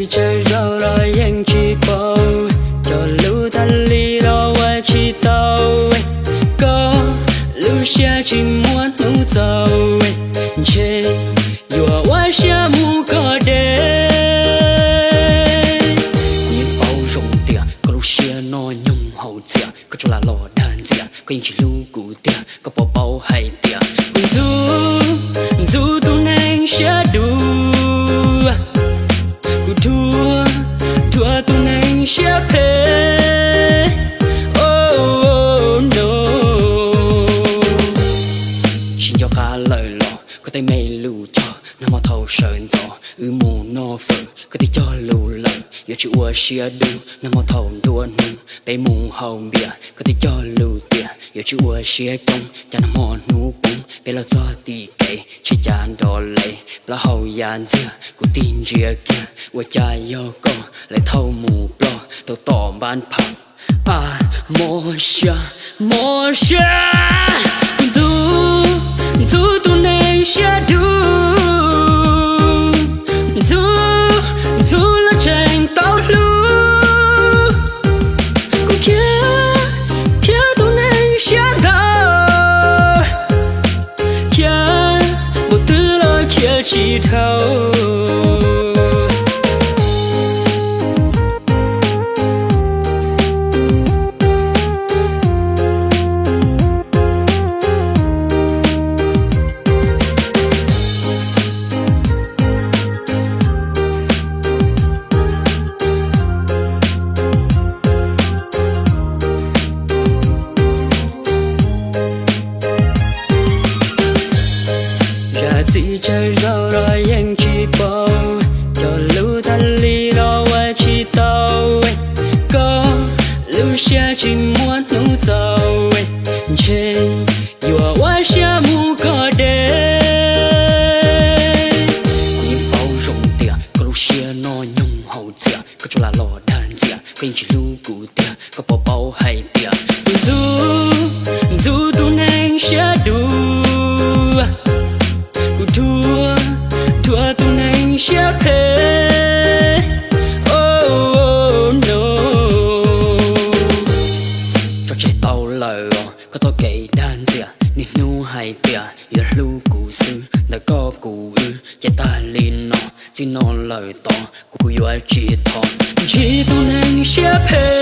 Tsis tsaug zog los yeej tsis paub, cog lus tas li los ua tsis tau. Koj lub siab tsis muaj hnub txaus, ntshe yuav ua siab mus koj deb. Kuv yeej paub zoo tias koj lub siab noj nyoog haus txias, koj tsuas lam los dag ntxias, koj yeej tsis hlub kuv tiag. Koj puas paub hais tias kuv ntxub, ntxub tus neeg siab dub, kuv dhuav, dhuav tus neeg siab phem. Oh no, tsis nco qab lawm los koj tej me lus cog, nag hmo thaum sawv ntxov wb mus noj fawm, koj twb cog lus lawm yuav tsis ua siab dub. Nag hmo thaum nruab hnub peb mus haus npias, koj twb cog lus tias yuav tsis ua siab coob. Cas nag hmo hnub poob peb los txog tim kev, tsheb cav nrov lev, plaub hau ya ntxiag kuv tig ntsia kiag, ua cas yog koj lawv thauj mus ploj rau tom npab pham. A, mob siab, mob siab, kuv ntxub, ntxub tus neeg siab dub, ntxub, ntxub los tseem tau hlub. Kuv khiav, khiav tus neeg siab ntawd, khiav npaum twg los khiav tsis dhau. Zam txim tsawg zaus los yeej tsis paub, cog lus tas li los ua tsis tau. Koj lub siab tsis muaj hnub txaus, ntshe yuav ua siab mus koj deb. Kuv yeej paub zoo tias koj lub siab noj nyoog haus txias, koj tsuas lam los dag ntxias, koj yeej tsis hlub kuv tiag. Koj puas paub hais tias kuv ntxub, ntxub tus neeg siab dub, kuv dhuav, dhuav tus neeg siab phem. Oh no, tso tseg tau lawm os koj txoj kev dag ntxias, niaj hnub hais tias yuav hlub kuv xwb, ntawm koj kuv wb ces tag li no, txij no lawm tod kuv kuv yuav tsis thov. Ntsib tus neeg siab phem,